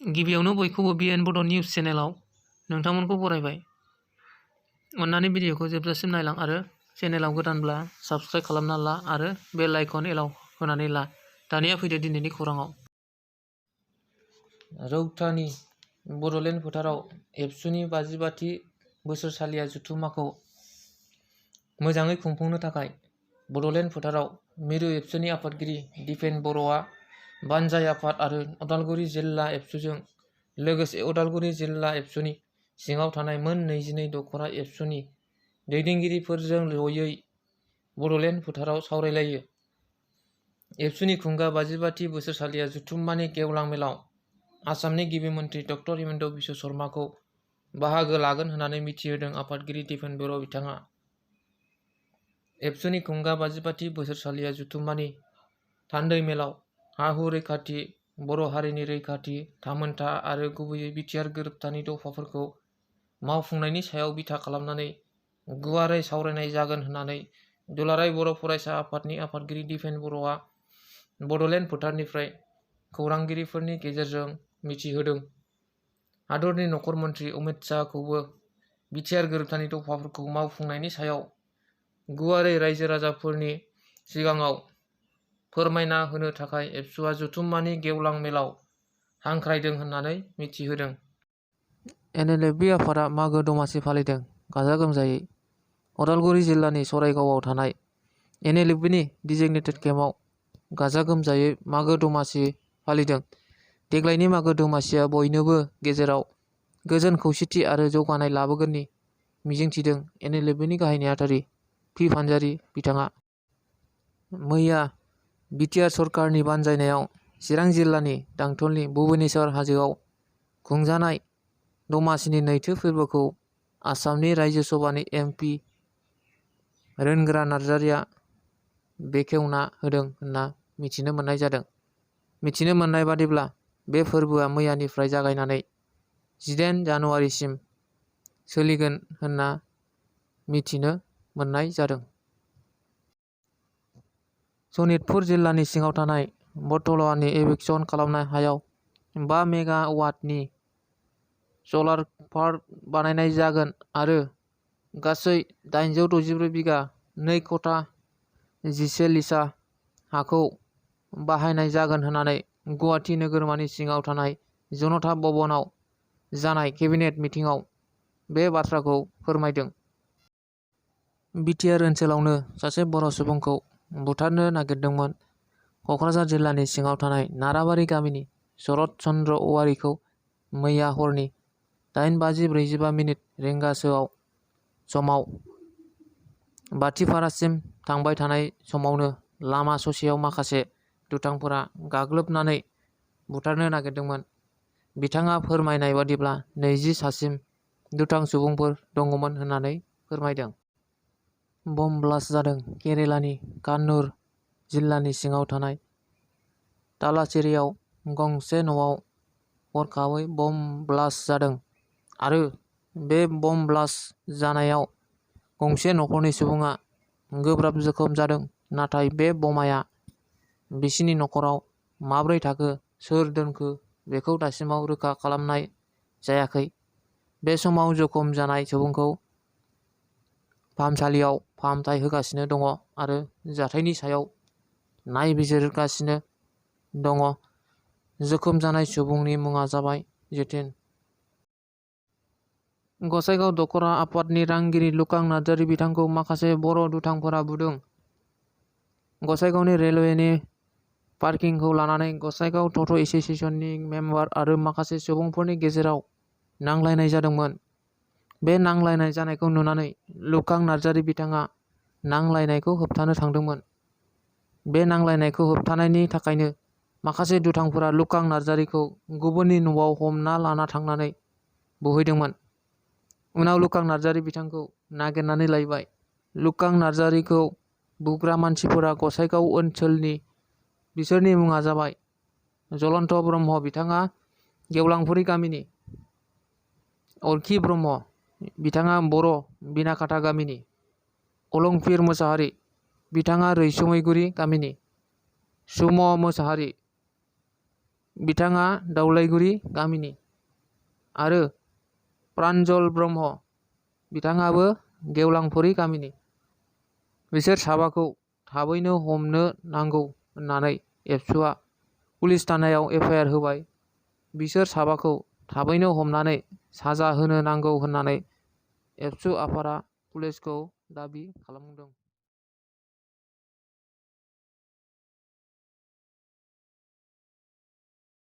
गिबियावनो बयखौबो बिएन बड' निउस चेनेलाव नोंथांमोनखौ बरायबाय। अन्नानै भिडिअखौ जोबजासिम नायलां आरो चेनेलाव गोदानब्ला साबस्क्राइब खालामना ला आरो बेल आइकन एलाव होनानै ला। दानिया फैदो दिनैनि खौराङाव। रौतानि बड'लेण्ड फोथाराव एबसुनि 55थि बोसोरसालिया जथुम्माखौ मोजाङै खुंफुंनो थाखाय बड'लेण्ड फोथाराव मिरु एबसुनि आफादगिरि दिपेन बर'आ बानजाय आफाद आरो उदालगुरि जिल्ला एबसुजों लोगोसे उदालगुरि जिल्ला एबसुनि सिङाव थानाय मोन 22 दख'रा एबसुनि दैदेनगिरिफोरजों जयै बड'लेण्ड फोथाराव सावरायलायो। एबसुनि खुंगा 55थि बोसोरसालिया जथुम्मानि गेवलां मेलाव आसामनि गिबि मन्थ्रि डक्टर हिमन्त बिश्व शर्माखौ बाहागो लागोन होननानै मिथिहोदों आफादगिरि दिपेन बर' बिथाङा। एबसुनि खुंगा 55थि बोसोरसालिया जथुम्मानि थान्दै मेलाव हा-हु रैखाथि, बर' हारिनि रैखाथि, थामोनथा आरो गुबैयै बिटिआर गोरोबथानि दफाफोरखौ मावफुंनायनि सायाव बिथा खालामनानै गुवारै सावरायनाय जागोन होननानै दुलाराय बर' फरायसा आफादनि आफादगिरि दिपेन बर'आ बड'लेण्ड फोथारनिफ्राय खौरांगिरिफोरनि गेजेरजों मिथिहोदों। हादरनि नखर मन्थ्रि अमित शाहखौबो बिटिआर गोरोबथानि दफाफोरखौ मावफुंनायनि सायाव गुवारै रायजो राजाफोरनि सिगाङाव फोरमायना होनो थाखाय एबसुआ जथुम्मानि गेवलां मेलाव हांख्रायदों होननानै मिथिहोदों। एनएलएफबि आफादा मागो दमासि फालिदों गाजा गोमजायै। उदालगुरि जिल्लानि सराइगावआव थानाय एनएलएफबिनि डिजिगनेटेड केम्पआव गाजा गोमजायै मागो दमासि फालिदों। देग्लायनि मागो दमासिया बयनोबो गेजेराव गोजोन खौसेथि आरो जौगानाय लाबोगोननि मिजिंथिदों एनएलएफबिनि गाहाय नेहाथारि पि फानजारि बिथाङा। मैया बिटिआर सरकारनि बानजायनायाव चिरां जिल्लानि दांथलनि भुबनेश्वर हाजोआव खुंजानाय दमासिनि नैथि फोरबोखौ आसामनि रायजो सभानि एमपि रोनग्रा नार्जारिया बेखेवना होदों होनना मिथिनो मोननाय जादों। मिथिनो मोननाय बादिब्ला बे फोरबोआ मैयानिफ्राय जागायनानै 18 जानुवारिसिम सोलिगोन होनना मिथिनो मोननाय जादों। सनितपुर जिल्लानि सिङाव थानाय बटलवानि एभिक्सन खालामनाय हायाव 5 मेगावाटनि सलार पार्क बानायनाय जागोन आरो गासै 864 बिगा 2 कटा 11 लिसा हाखौ बाहायनाय जागोन होननानै गुवाहाटि नोगोरमानि सिङाव थानाय जनता भवनाव जानाय केबिनेट मिटिंआव बे बाथ्राखौ फोरमायदों। बिटिआर ओनसोलावनो सासे बर' सुबुंखौ बुथारनो नागिरदोंमोन। क'क्राझार जिल्लानि सिङाव थानाय नाराबारि गामिनि शरत चन्द्र औवारिखौ मैया हरनि 8:45 रिंगासोआव समाव बाथिपारासिम थांबाय थानाय समावनो लामा ससेयाव माखासे दुथांफोरा गाग्लोबनानै बुथारनो नागिरदोंमोन। बिथाङा फोरमायनाय बादिब्ला 20 सासिम दुथां सुबुंफोर दङमोन होननानै फोरमायदों। बम ब्लास्ट जादों। केरेलानि कान्नुर जिल्लानि सिङाव थानाय तालाचेरीआव गंसे न'आव हरखाबै बम ब्लास्ट जादों आरो बे बम ब्लास्ट जानायाव गंसे नखरनि सुबुङा गोब्राब जोखोम जादों। नाथाय बे बमाया बिसिनि नखराव माब्रै थाखो, सोर दोनखो बेखौ दासिमाव रोखा खालामनाय जायाखै। बे समाव जखम जानाय सुबुंखौ फाहामसालियाव फाहामथाय होगासिनो दङ आरो जाथायनि सायाव नायबिजिरगासिनो दङ। जोखोम जानाय सुबुंनि मुङा जाबाय जतिन। गसाइगाव दख'रा आफादनि रांगिरि लुकां नार्जारि बिथांखौ माखासे बर' दुथांफोरा बुदों। गसाइगावनि रेलवेनि पार्किंखौ लानानै गसाइगाव टट' एस'सिएशननि मेम्बार आरो माखासे सुबुंफोरनि गेजेराव नांलायनाय जादोंमोन। बे नांलायनाय जानायखौ नुनानै लुकां नार्जारि बिथाङा नांलायनायखौ होबथानो थांदोंमोन। बे नांलायनायखौ होबथानायनि थाखायनो माखासे दुथांफोरा लुकां नार्जारिखौ गुबुननि न'आव हमना लाना थांनानै बुहैदोंमोन। उनाव लुकां नार्जारि बिथांखौ नागिरनानै लायबाय। लुकां नार्जारिखौ बुग्रा मानसिफोरा गसाइगाव ओनसोलनि। बिसोरनि मुङा जाबाय जलन्त ब्रह्म, बिथाङा गेवलांफुरि गामिनि। अरखि ब्रह्म, बिथाङा बर' बिनाखाथा गामिनि। अलंफिर मोसाहारि, बिथाङा रैसुमैगुरि गामिनि। सुम' मोसाहारि, बिथाङा दावलायगुरि गामिनि। आरो प्रान्जल ब्रह्म, बिथाङाबो गेवलांफुरि गामिनि। बिसोर साबाखौ थाबैनो हमनो नांगौ होननानै एबसुआ पुलिस थानायाव एफ.आइ.आर. होबाय। बिसोर साबाखौ थाबैनो हमनानै साजा होनो नांगौ होननानै एबसु आफादआ पुलिसखौ दाबि खालामदों।